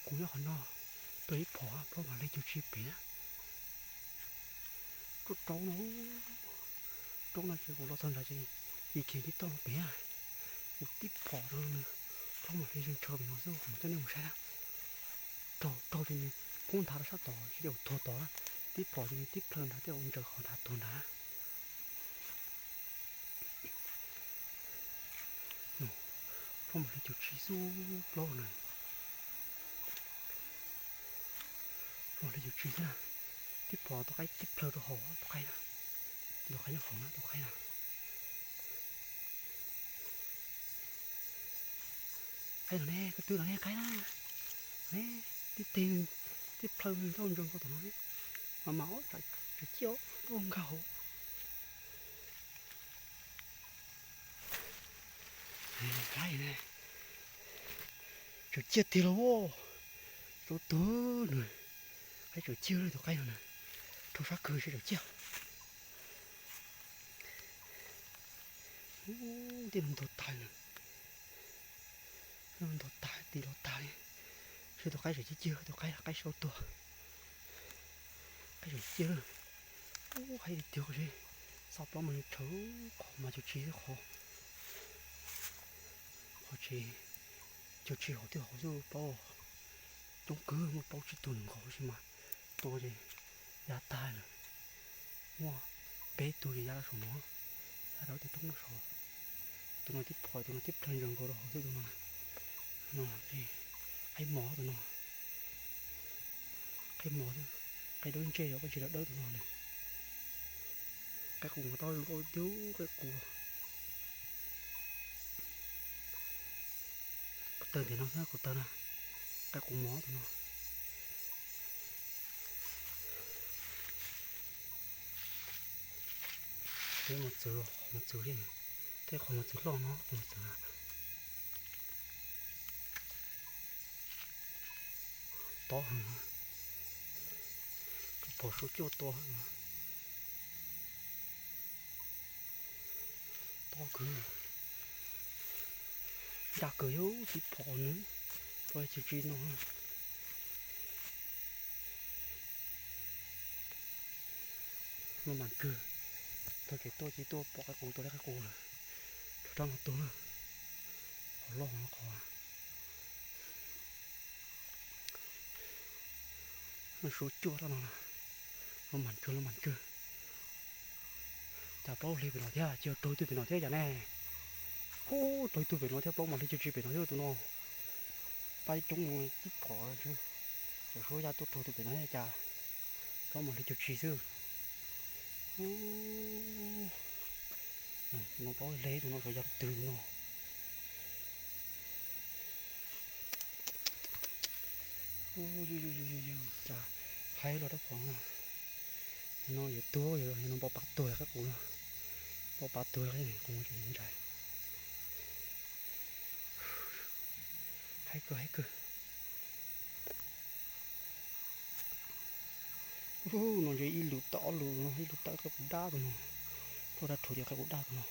Kuv nyob qhov no, tuaj ib phom plaub mam li cuag tsi pem na. Rau rau no, rau no ces kuv los txog nrad ces yim kiag tib toj no pem na. Kuv tib phom rau nws, plaub mam li ntshaw pem no xwb, kuv coj nej mus saib na. Raug raug ces nws poob nthav rau sab tod, tsis yog tuag tod na. Tib phom ces nws tib plhaw nrad thiaj ua ntsaws qhov nrad tuag nrad. Plaub mam li cuag tsi xwb plaub na. Plaub mam li cuag tsi xwb na. Tib phom tus qaib tib plhaw rau hauv tus qaib na. Tus qaib nyob hauv na tus qaib na. Qaib no ne, koj twb no ne qaib na. Ne, tib teg, tib plhaw nws ntau ntsoog nkaus tom no ne. Mas mas ob tsam ciaj tau nkag hauv. Qaib ne, tsam ciaj tiag los. Rau tuag nws, qaib tsam ciaj tus qaib no na. Rau sab kawg seb tsam ciaj. Ub, tej no ntog tag na. Ntog tag tim los tag li. Seb tus qaib tsam ciaj ciaj, tus qaib qaib sau tuag. Qaib tsam ciaj lawm. Ub, qaib tiag tiag seb. Xav plaub mas tshawv qhov mas cuag tsi xwb qhov. Qhov tsis, cuag tsi hauv twb hauv xwb plaub. Coob kawg muaj plaub tsib tug nws nkaus tab sis mas tua ces ya tag lawm. Muaj peb tug ces ya rau saum no, ya rau tus roob no saud. Tus no tib phom, tus no tib plhaw ntsoog nkaus rau hauv xwb tus no. No, qaib mos tus no. Qaib mos xwb, qaib dawb ntsej os, koj tsis los dawb tus no na. Qaib qus mos taub zoo nkauj tiag qaib qus. Kuv taw ntiav no xwb kuv taw na, qaib qus mos tus no. Peb mos txwv, qhov mos txwv li, tej qhov mos txwv loj no qhov mos txwv. Tob heev, tus phom suab cuaj tua heev. Tob kawg, ncaj kawg yog tib phom nws, tua cuag tsi no. Lub mas kawg, tag kev tuaj ces tuaj pom qaib qus, tua li qaib qus lawm. Rov rab no tuag na, qhov loj no qhov. Suab cuaj rab no, lub mas kawg, lub mas kawg. Cas plaub hli pem no thiab, cia raug tug pem no thiab cas ne. Hu, raug tug pem no thiab, plaub mam li cuag tsi pem no thiab tus no. Pab coob tib phom, cov suab ya tuaj raug tug pem no thiab cas. Plaub mam li cuag tsi xwb. Tus no plaub hli, tus no xyov ya twg tus no. Cas haib los rab phom no. No yuav tuag, no npau pab tuag qaib qus no. Npau pab tuag qaib qus tsis ntshai. Haib kawg, haib kawg. Ub, no ntshe ib lus tawm ob lus no, ib lus tawm qaib qus dab tus no. Tuaj dab rhuav ces qaib qus dab tus no.